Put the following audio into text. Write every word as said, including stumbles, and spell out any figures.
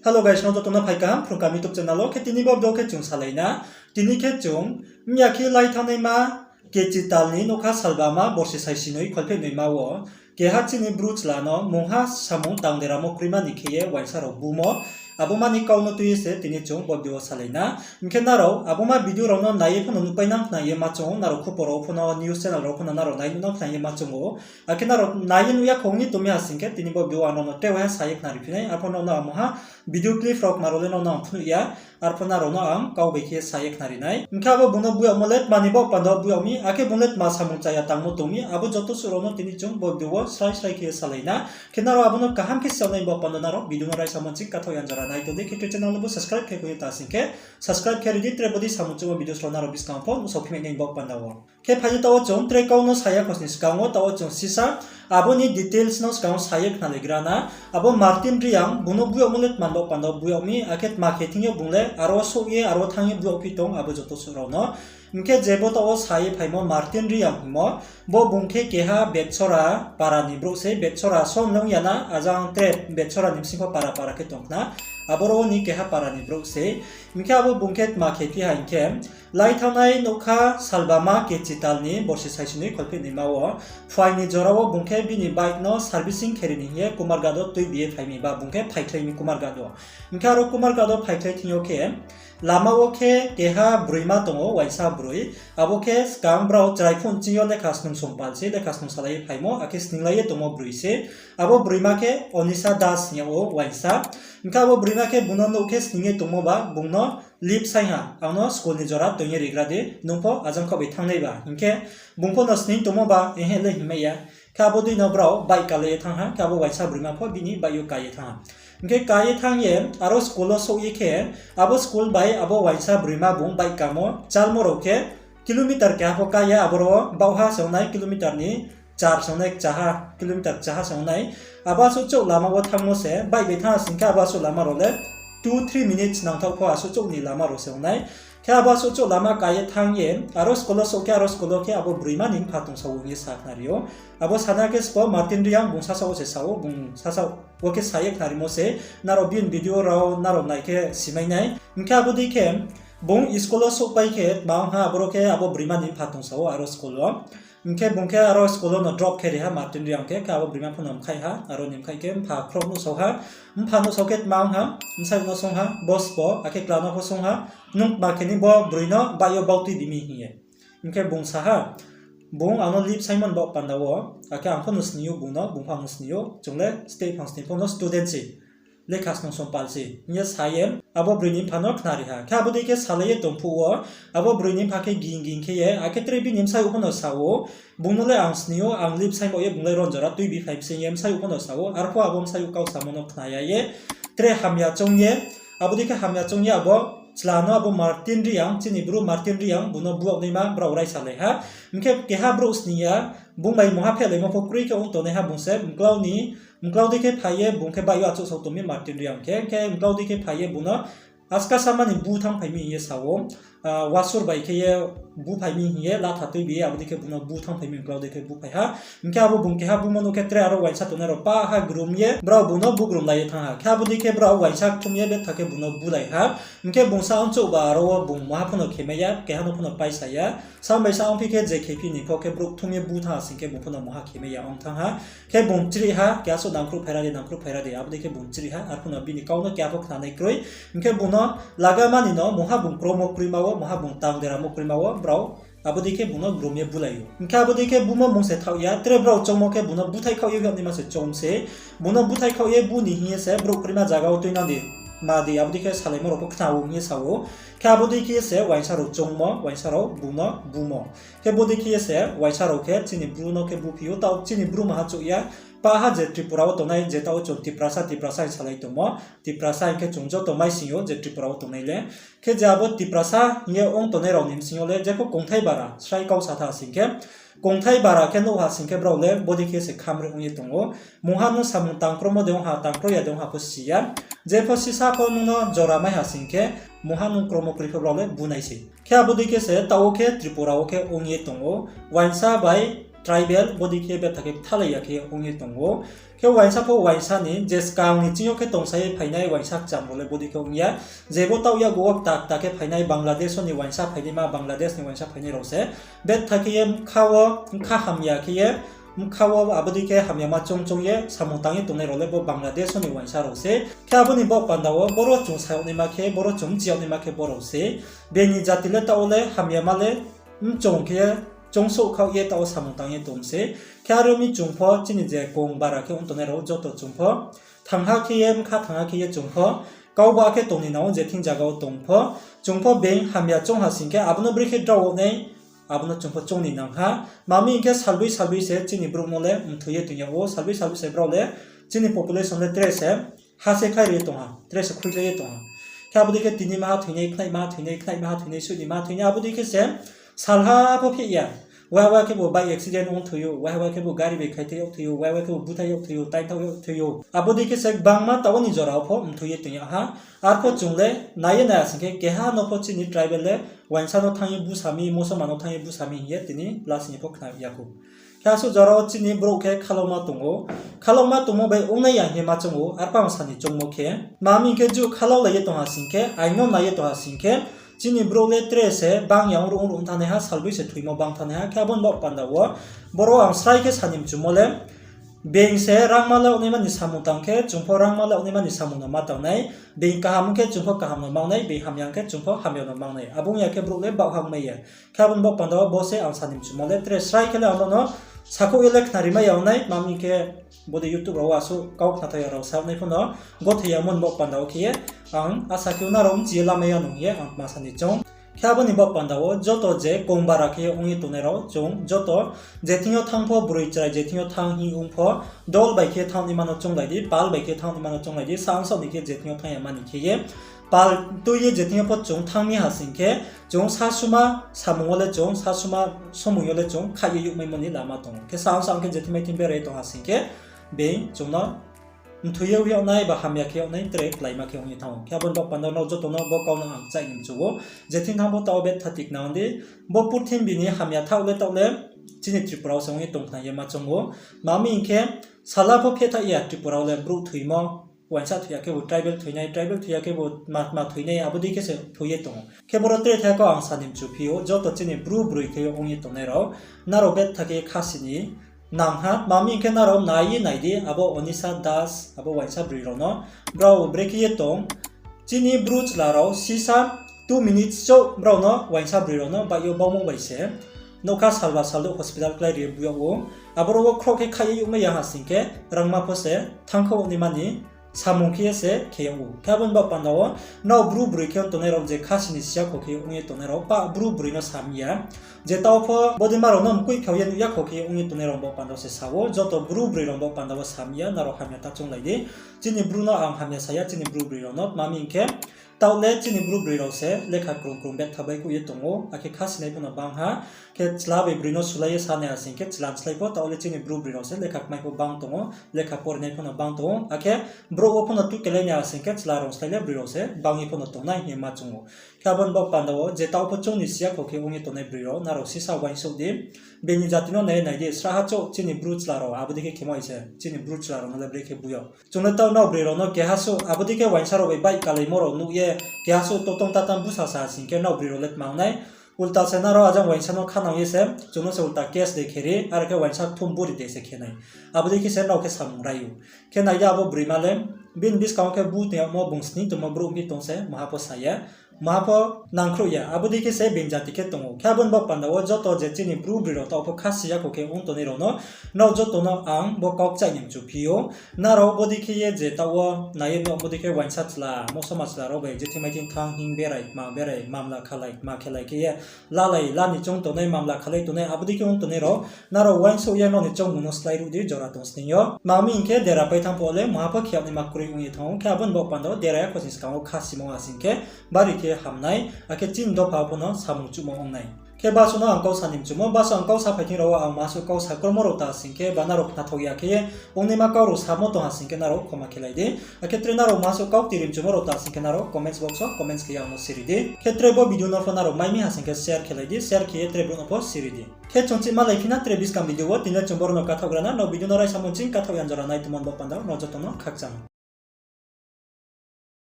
Hello guys, no joto no phai kaham Phrung Kaham YouTube channel wo. Khe tini bo video khe chung salai na. Tini khe chung mya khe lai thanngnaima kechi tal ni nougkha salbama borsi saisinoi kholpheh noima wo keha chini bru chla no mungha samung tang deramo kroima ni khe ye uaingsa rao bumo. Abo mani kau no tui ye se tini chung bo video wo salai na. Hing khe nrao abo ma video rao no nai ye pho no nuhpai nang khna ye ma choung ou, nrao khupo rao pho no news channel rao pho no nrao nai nuh nang khna ye ma choung ou. Akhe nrao nai ye nuh ya khong ni tongmi ha sing khe tini bo video wo ang nrao no tre waiha sa ye khnari phi nai. Arphuh nrao no ang mungha video clip rao kma rao le nrao no ang phnuh ya. Arphuh nrao no ang kau bai khe sa ye khnari nai. Hing khe abo bung no buyagmo le tma ni baoh panda wo buyag mi, akhe bung le tma samung chaya tangmo tong mi, abo joto suh rao no tini chung bo video wo srai srai khe salai na. Khe nrao abo no kaham khe si yag nai baoh panda nrao video no raisa mo ching kathaoh ya jora nai tong di. Khe tre channel no bo subscribe khe koi ye ta sing khe subscribe khe ri di, tre bodei samung chungmo video rao nrao buskang pho nuhsao phi mai nai baoh panda wo. Khe phai di, taoh wo chung tre kau no sa ya khosni skang wo taoh wo chung sisa abo ni details no skang wo sa ye khnalaigra na. Abo Martin Reang bung no buyagmo le tma ni baoh panda wo buyag mi, akhe tma khe thing yo bung le aro wo souh ye aro wo thanng ye buyag phi tong, abo joto suh rao no. Hing khe je bo taoh wo sa ye phaimo Martin Reang hingmo, bo bung khe keha Betchora para ni brouh se, Betchora song le ong ya na, ajang tre Betchora ni bsing pho para para khe tong khna, aboro wo ni keha para ni brouh se. Hing khe abo bung khe tma khe phi ha hing khe, lai thanngnai nougkha salbama kechi tal ni borsi saisinoi kholpheh noima wo, phuaing ni jora wo bung khe bini bike no servicing khe ri ni hing ye Kumarghat wo tuibi ye phai mi ba bung khe phaikhlai mi Kumarghat wo. Hing khe aro Kumarghat wo phaikhlai thing yo khe, lama wo khe keha broima tong ou, uaingsa broi. Abo khe skang brao chrai phung ching yo lekha snung song pal se, lekha snung salai ye phaimo, akhe sninglai ye tongmo broi se. Abo broima khe Onisha Das hing yag ou uaingsa. Hing khe abo broima khe bung no nuh khe sning ye tongmo ba, bung no lip saing ha, ang no school ni jora toing ye rigra di, nung pho ajang khaoh bai thanngnai ba. Hing khe bung pho no sning tongmo ba, ehe le hingmai ya. Khe abo dei no brao bike kalai ye thanng ha, khe abo uaingsa broima pho bini bike yo ka ye thanng ha. Hing khe ka ye thanng ye aro school wo souh ye khe, abo school bai abo uaingsa broima bung bike kamo chalmo rao khe kilometer keha pho ka ya, aboro baohha se ong nai, kilometer ni char se ong nai, kchaha, kilometer kchaha se ong nai. Abo asuh chouh lama wo thanngmo se, bike bai thanng ha sing khe abo asuh lama rao le two three minutes nangthaoh pho asuh chouh ni lama rao se ong nai. Khe abo asuh chouh lama ka ye thanng ye aro school wo souh khe, aro school wo khe abo broima ni mpha tongsa ou hing ye sa khnari ou. Abo sana khe sbo Martin Reang bung sasaoh wo se sa ou, bung sasaoh wo khe sa ye khnarimo se, nrao bini video rao nrao nai khe simai nai. Hing khe abo dei khe bung school wo souhpai khe tma ong ha, aboro khe abo broima ni mpha tongsa ou aro school wo. Hing khe bung khe aro school wo no drop khe ri ha Martin Reang khe, khe abo broima pho no mkhaih ha, aro ni mkhaih khe mpha khrouh nuhsao ha. Mpha nuhsao khe tma ong ha, bsayouh no sung ha, bo sbo, akhe chla no pho sung ha, nung tma khe ni bo broi no bike yo bau tuibi mi hing ye. Hing khe bung sa ha, bung ang no lip saingmo ni baoh panda wo, akhe ang pho no sning ou bung no, bung pho ang no sning ou, chung le steh phang sning pho no student se, lekha snung song pal se, hing ye sa ye, abo broi ni mpha no khnari ha. Khe abo dei khe salai ye tong phuh wo, abo broi ni mpha khe ging ging khe ye, akhe tre bini bsayouh pho no sa ou, bung no le ang sning ou, ang lip saing baoh ye bung le ron jora tuibi phai mi se hing ye bsayouh pho no sa ou, arphuh abo bsayouh kau samo no khna ya ye, tre hamya choung ye, abo dei khe hamya choung ye abo chla no abo Martin Reang, chini bru Martin Reang, bung no buyag naima brao raisalai ha. Hing khe keha brouh sning ya, bung bai mungha phehlaimo pho kroi khe ong tongnai ha bung se, mklau ni, mklau dei khe phai ye bung khe bike yo achouhsao tong mi Martin Reang khe, hing khe mklau dei khe phai ye bung no aska sama ni bu thanngphai mi hing ye sa ou, wasur bai khe ye buphai mi hing ye latha tuibi ye abo dei khe bung no bu thanngphai mi, mklau dei khe buphai ha. Hing khe abo bung keha bumo nuh khe tre aro uaingsa tongnai rao pah ha grum ye brao bung no bugrum lai ye thanng ha. Khe abo dei khe brao uaingsa kthum ye betha khe bung no bulai ha. Hing khe bung sa ongchouh ba aro wo bung maha pho no khemai ya, keha no pho no paisa ya. Sa bai sa ongphi khe je khephi ni pho khe brouh kthum ye bu thanng ha sing khe bung pho no maha khemai ya ong thanng ha. Khe bung chrih ha, keha suh nangkhruh phaira di, nangkhruh phaira di, abo dei khe bung chrih ha, arphuh no bini kau no keha pho khnanai kroi. Hing khe bung no laga mani no mungha bung kromo kroima wo, mungha bung tang deramo kroima wo brao abo dei khe bung no grum ye bulai ou. Hing khe abo dei khe bumo mung se thaoh ya, tre brao choungmo khe bung no búthaih khaoh ye yag naima se choung se. Bung no búthaih khaoh ye bu ni hing ye se brouh kroima zaga wo tuinang di, ma di, abo dei khe salaimo rao pho khna ou hing ye sa ou. Khe abo dei khe se uaingsa rao choungmo, uaingsa rao bung no bumo. Khe bo dei khe ye se uaingsa rao khe chini bru no khe buphi ou, taoh chini bru maha chouh ya, pah ha je Tripura wo tongnai, je taoh chung Tiprasa, Tiprasa hing salai tongmo, Tiprasa hing khe chung joto maising ou je Tripura wo tongnai le. Khe je abo Tiprasa hing ye ong tongnai rao ni bsing yo le jepho kongthai bara srai kau sa tha sing khe, kongthai bara khe nuh ha sing khe brao le bo dei khe se khamri ong ye tong ou. Mungha nung samung tang kromo de ong ha, tang kro ya de ong ha pho si ya. Jepho sisa pho nung no jora mai ha sing khe, mungha nung kromo kroi pho brao le bunai se. Khe abo dei khe se taoh wo khe Tripura wo khe ong ye tong ou. Uaingsa bai tribal, bodei khe betha khe kthalai ya khe ong ye tong ou. Khe uaingsa pho uaingsa ni, je skang ni ching yo khe tongsa ye phainai uaingsa kcham rao le bodei khe ong ya. Je bo taoh yakgu wo kta kta khe phainai Bangladesh wo ni uaingsa phainaima, Bangladesh ni uaingsa phainai rao se betha khe ye bkha wo, bkha hamya khe ye, bkha wo abo dei khe hamyama choung choung ye samung tang ye tongnai rao le bo Bangladesh wo ni uaingsa rao se. Khe abo ni baoh panda wo boro chung sa yag naima khe, boro chung mchi yag naima khe bo rao se. Bini jati le taoh wo le hamyama le mchong khe ye, choungsouh khaoh ye taoh wo samung tang ye tong se. Khe aro mi chung pho chini je kong bara khe ong tongnai rao joto chung pho thangha khe ye, bkha thangha khe ye chung pho, kau ba khe tong ni nang ou je thing zaga wo tong pho, chung pho being hamya choung ha sing khe abo no brekhe drao nai, abo no chung pho choung ni nang ha. Tma mi hing khe salboi salboi se chini brouh no le mthoi ye toing yag ou, salboi salboi se brao le chini population le tre se ha se khlai ri ye tong ha, tre se khuikhlai ye tong ha. Khe abo dei khe tini maha thoinai, khnaih maha thoinai, khnaih maha thoinai, suh ni maha thoinai, abo dei khe se salha pho pheh ya. Waiha waiha khebu bike accident ong thoi ou, waiha waiha khebu gari bai khaithai yag thoi ou, waiha waiha khebu búthaih yag thoi ou, taingthaoh yag thoi ou. Abo dei khe se gbangma taoh wo ni jora wo pho mthoi ye toing yag ha. Arpho chung le nai ye nai ya sing khe keha no pho chini tribal le uaingsa no thanng ye busa mi, Musalman no thanng ye busa mi hing ye tini lasing ye pho khna ya khou. Khe asuh jora wo chini brouh khe khalauma tong ou. Khalauma tongmo bai ongnai ya hing ye ma choung ou, arpho ang sa ni choungmo khe. Tma mi hing khe ju khalaulai ye tong ha sing khe, aing no nai ye tong ha sing khe, chini brouh le tre se bang ya ongruh ongruh ong thanngnaiha, salboi se thoimo bang thanngnaiha, khe abo ni baoh panda wo boro ang srai khe sa ni mchumo le, being se rangma le ongnaima ni samung tang khe, chung pho rangma le ongnaima ni samung no ma tang nai, being kaham ong khe chung pho kaham no mang nai, being hamya ong khe chung pho hamya no mang nai. Abo ong ya khe brouh le baoh ha ongmai ya. Khe abo ni baoh panda wo bo se ang sa ni mchumo le, tre srai khe le ang bo no sakhouh ye le khnari mai ya ong nai, tma mi hing khe bodei YouTube rao wo asuh kau khnatha ya rao sa nai pho no gothoi yamo ni baoh panda wo khe ye ang asa khe nrao mchi ye lamai ya nung ye ang tma sa ni choung. Khe abo ni baoh panda wo joto je kong bara khe ong ye tongnai rao chung joto je thing yo thanng pho, broi chrai je thing yo thanng hing ong pho, dol bai khe thanng naima no chounglai di, pal bai khe thanng naima no chounglai di, sasaoh ni khe je thing yo thanng ya mani khe ye pal tui ye je thing yo pho chung thanng mi ha sing khe, chung sasuma samung wo le chung, sasuma somoi yo le chung khaih ye youhmaimo ni lama tong ou. Khe sasaoh khe je thing mai thing berai tong ha sing khe, being chung no mthoi ye yag nai ba hamya khe yag nai tre kláima khe ong ye thanng ou. Khe abo ni baoh panda wo nrao joto no bo kau no ang kchaih ni mchu ou. Je thing thanng pho taoh wo betha ti kna ong di. Bo purthimbi ni hamya thaoh le taoh le chini Tripura wo se ong ye tong khna ye ma choung ou. Tma mi hing khe sala pho pheh thaih ya Tripura wo le brouh thoimo, uaingsa thoi ya khebu tribal thoinai, tribal thoi ya khebu tma tma thoinai, abo dei khe se thoi ye tong ou. Khe boro tre thai kau ang sa ni mchu phi ou, joto chini bru broi khe ong ye tongnai rao, nrao betha khe khasi ni nang ha, tma mi hing khe nrao nai ye nai di, abo Onisha Das, abo uaingsa broi rao no, brao brekhe ye tong, chini bru chla rao sisa two minutes chouh brao no uaingsa broi rao no baih yo baumo bai se, nougkha salba saldouh hospital klái ri ye bu yag ou. Aboro wo khroh khe khaih ye youhmai ya ha sing khe, rangma pho se thanngkhouh naima ni samung khe ye se khe yag ou. Khe abo ni baoh panda wo, nrao bru broi khe ong tongnai rao je khasi ni siya kho khe ong ye tongnai rao, pah bru broi no sa mi ya. Je taoh pho bodeima rao no mkoih khao ye nuh ya kho khe ong ye tongnai rao baoh panda wo se sa ou, joto bru broi rao baoh panda wo sa mi ya, nrao hamya ta chounglai di. Chini bru no ang hamya sa ya, chini bru broi rao no, tma mi hing khe, taoh le chini bru broi rao se lekha krung krung betha baihkhouh ye tong ou, akhe khasinai pho no bang ha, khe chla bai broi no sulai ye sa nai ha sing khe chla ni slái pho, taoh le chini bru broi rao se lekha kmai pho bang tong ou, lekha porinai pho no bang tong ou, akhe brouh wo pho no tukelai nai ha sing khe chla rao slái le broi rao se bang ye pho no tongnai hing ye ma choung ou. Khe abo ni baoh panda wo, je taoh pho chung ni siya kho khe ong ye tongnai broi rao, nrao sisa uaingsouh di, bini jati no nai ye nai di, sraha chouh chini bru chla rao abo dei khe khemo hai se, chini bru chla rao no le brekhe bu yag. Chung le taoh nrao broi rao no keha suh abo dei khe uaingsa rao bai baih kalaimo rao nuh ye, keha suh totong tatang busa sa ha sing khe nrao broi rao le tma ong nai. Ulta se nrao ajang uaingsa no khanang ye se, chung no se ulta case de khe ri, aro khe uaingsa kthum buri de se khe nai. Abo dei khe se nrao khe samung rai ou. Khe nai di abo broima le, bini buskang wo khe bu tong yagmo, bung sning tongmo brouh ongphi tong se, maha pho sa ya. Maha pho nangkhruh ya, abo dei khe se bini jati khe tong ou. Khe abo ni baoh panda wo joto je chini bru broi rao taoh pho khasi ya kho khe ong tongnai rao no, nrao joto no ang bo kau kchaih ni mchu phi ou. Nrao bodei khe ye je taoh wo nai ye no bodei khe uaingsa chla, mosoma chla rao bai je thing mai thing thanng hing berai, tma berai, mamla khalai, tma khelai khe ye, lalai, la ni choung tongnai, mamla khalai tongnai, abo dei khe ong tongnai rao, nrao uaingsouh ye nrao ni choungmung no slái ruh di, jora tong sning yo. Tma mi hing khe dera pai thanng pho le maha pho khe yag naima kroi ong ye thanng ou, khe abo ni baoh panda wo dera ya kho sing skang wo khasimo ha sing khe bari khe ham nai, akhe chini dopha pho no samung chuhmo ong nai. Khe basuh no ang kau sa ni mchumo, basuh ang kau sa phai thing rao wo ang masuh kau sa kromo rao ta sing khe ba nrao khnathao ya khe ye ongnaima kau rao samo tong ha sing khe nrao khoma khelai di. Akhe tre nrao masuh kau tiri mchumo rao ta sing khe nrao comments box wo comments khe ye ang no siri di. Khe tre bo video no pho nrao mai mi ha sing khe share khelai di, share khe ye tre brouh no pho siri di. Khe chung chih malai phi na tre buskang video wo, tini le chung boro no kathaoh gra na, no video no raisa mung ching kathaoh ya jora nai tongmo ni bo panda no joto no khakchang.